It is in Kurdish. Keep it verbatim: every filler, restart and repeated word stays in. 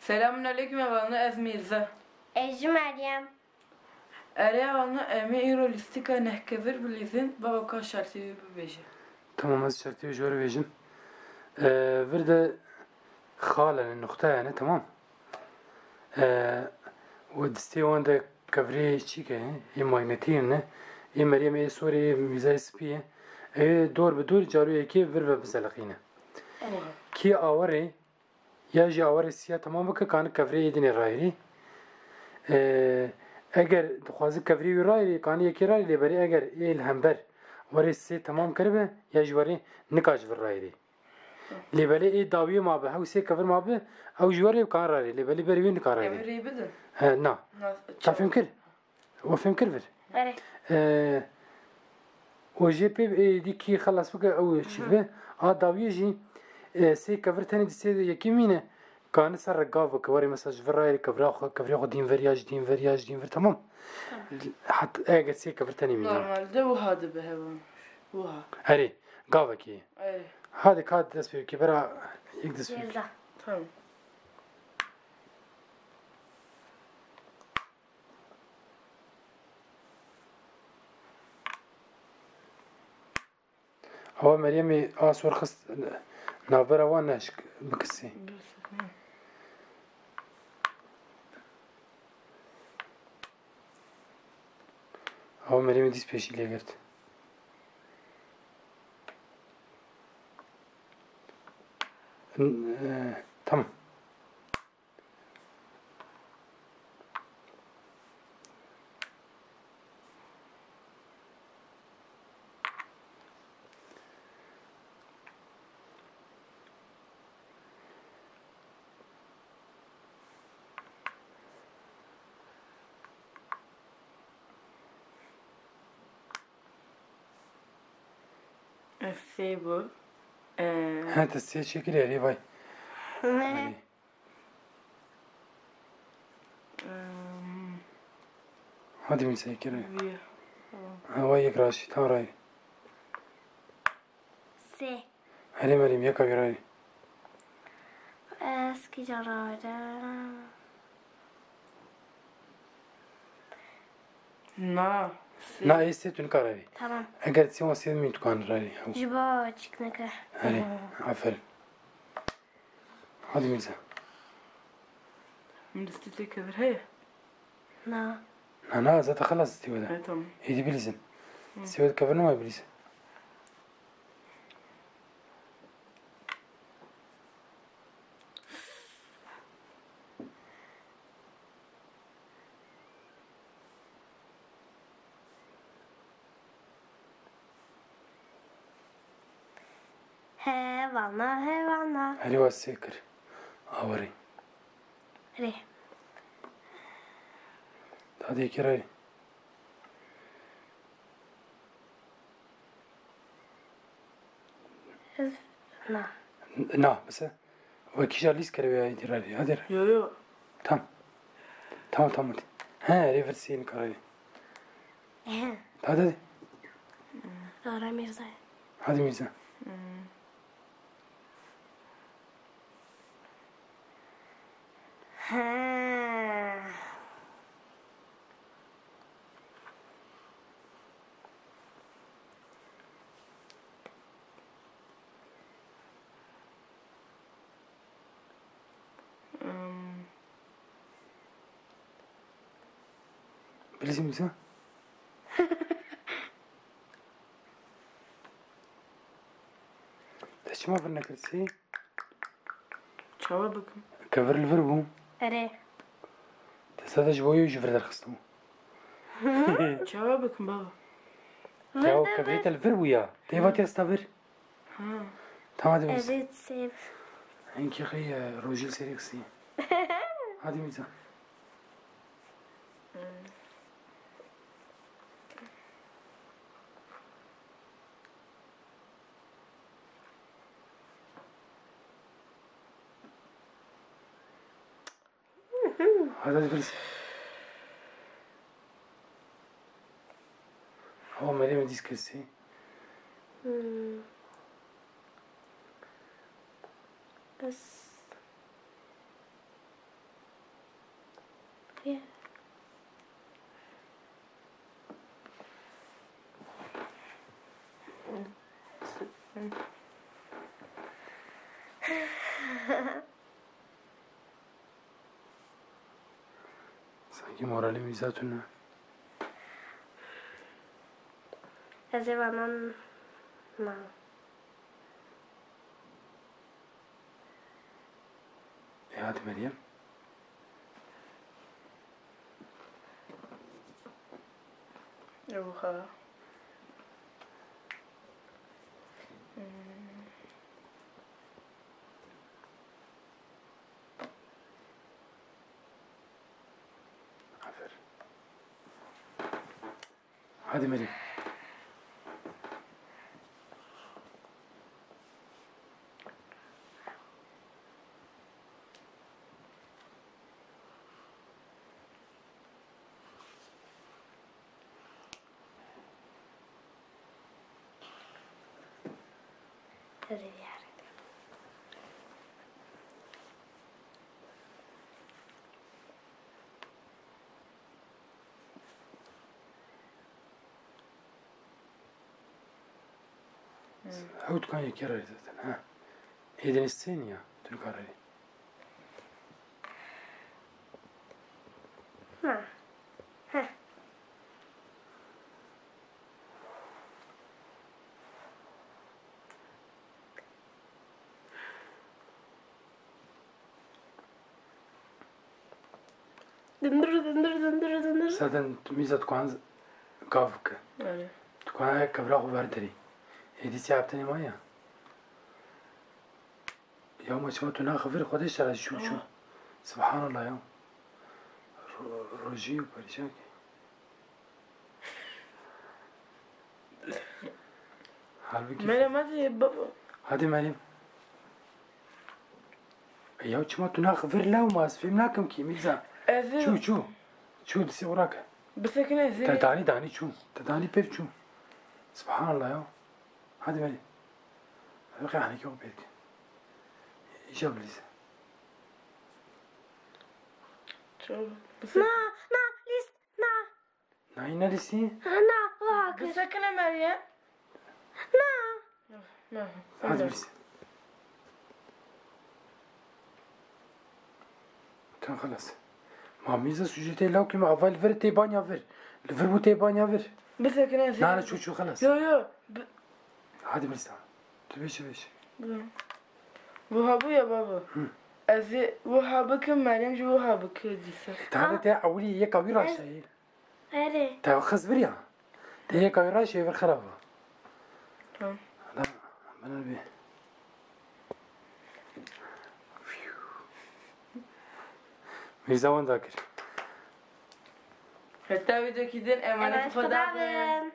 Selamun aleyküm hevalno, ez Mîrze. Ez jî Meryem. Erê hevalno, em ê îro lîstika neh kevir bilîzin, baba ka şertê wî bibêje. Tamam, ez şertê wî ji we re bêjim. Ee, vir de xal hene, nuqte hene, tamam. Ee, û distê wan de kevirê çîk e, ê magnetî ne, ê Meryemê, ê sorê, ê Mîrzayê spî ye. Ê dor bi dor carû yekê vir ve bizeliqîne. Erê. Kî awerê ya jî awerê siya temam bike, kanî kevirê yê dinê rayirî. Ee, eger dixwazi kevirê wî rayirî, kanî yekê rayirî, lê berê eger ê li hember werê sê temam kiribe, ya jî werê nika ji vir rayirî. Lê belê ê dawiyê ma bi, hew sê kevir ma bi, ew ji werê bi kan rarê. Lê belê berê wê nika rarê. Em ê rê bidin. He, na. Na, Ta fêm kir? We fêm kir vir? Erê. Ee, û jê pê, ê, dî kî xelas bike, ew çî dibe. A dawiyê jî, e, sê kevir tenê di sê yekê mîne. Kanî ser re gav bike, werê mesela ji vir rayê kevira xwe, kevirê xwe dîn vir ya ji dîn vir ya ji dîn vir, tamam? Tamam. Hat, eger sê kevir tenê mîne. Normalde wiha dibe hewa. Wiha. Erê, gavekê. Erê. Hadi ka dest pê bike, bera yek dest pê bike. Ceza. Tamam. Awa Meryemê a sor xist navbera wan, neşk bikisî. Awa Meryemê dîs pêşî lê girt. N-, e, tamam. Ev sê bû. Ee, Ha, te sê çêkirî, erê vay. Ne? Erê. Em, Hadi Mîrza, yekê rayê. Vî. Tamam. Hewa yek raşî, ta rayê. Sê. Herê Meryem, yeka wî rayê. Ez kîjan rayê? Na. Sê. Na, ê sê tu nikare rayê. Tamam. Eger sê wan sê min tu kan rayê. Ji bo çik neke. Herê, aferin. Hadi Mîrza. Min destî tê kevir heye? Na. Na, na, zaten xelas destî we de. E, tamam. Êdî bilîzin. Hı. Destî we de kevir nemaye bilîzin. Hevalna, hevalna. Herî wa sê kir. Awerî. Rê. Dadê kir rê. Ez, na. Na, bise. Wekî ja lîs kere ya êdî rarî. Hadi ra. Yo, yo. Tam. Tamam, tamam, hadi. He, rê vir sê nikare. Ehe. Hadi, hadi. Rara Mîrza. Hadi Mîrza. Hmm. He. Hmm. Bilîzî Mîrza. Te çima vir nekir sê? Çawa bikim? Kevir li vir bû. Erê. Te sade ji bo yê ji vir derxistibû. Çawa bikim baba? Vir Ya de kevirê vir. Te li vir bû ya. Te va te xista vir. Ha. Tamam, hadi biz. Evet, sev. Enkî xey, e, rojî li serê xistî. Hadi Mîrza. Hmm. Hadi, hadi, please. Oh, Meryem, dîs kesî. Hmm. Bes. Peki moralî Mîrza tune? Ez ê vanan na. E, hadi Meryem. Ew ha. Hmm. Aferin. Hadi Meryem. Hadi bir yerde. Hew dikan yekê re zaten, ha. Êdî sê niya, tu nikare. Ha. Heh. Dindir, dindir, dindir, dindir. Zaten Mîrza dikwan gav bike. Erê. Dikwan kevra xwe verdirî. Êdî sê heptenê maye. Ya ma çima tu naxivir Xwedê şera çû çû. Aa. Subhanallah ya. Ro-, rojî û perîşan kî. Halbuki Meryem, hadi baba. Hadi Meryem. E ya çima tu naxivir lew ma ez fêm nakim kî Mîrza. Ez ê Çû çû. Çû disi urake. Bisekine ez ê Te danî danî çû. Te danî pêv çû. Subhanallah ya. Hadi Meryem. Hadi qehaneke o pêdik. Îca bilîze. Çû. Bisek- Na, na, lîst, na. Nayî nelîsî? Na, va kir. Bisekine Meryem. Na. Na. Hadi bilîze. Tamam, xelas. Ma Mîrza sucetê law kî me ava li vir tê banya vir. Li vir bû tê banya vir. Bisekine ez ê Nane çû çû xelas. Yo, yo. Bi- Hadi Mîrza. Tu beşe beşe. Bi- Wiha bû ya baba. Hı. Ez ê wiha bikim, Meryem jî wiha bike dîsa. Tade te ewilî yeka wî raştayî. Erê. Te xist vir ya. Te yeka wî raştayî vir xerab bû. Tamam. Adam, bana bir. Mîrza wan dakir. Heta vîdekî din emanet Xweda bin.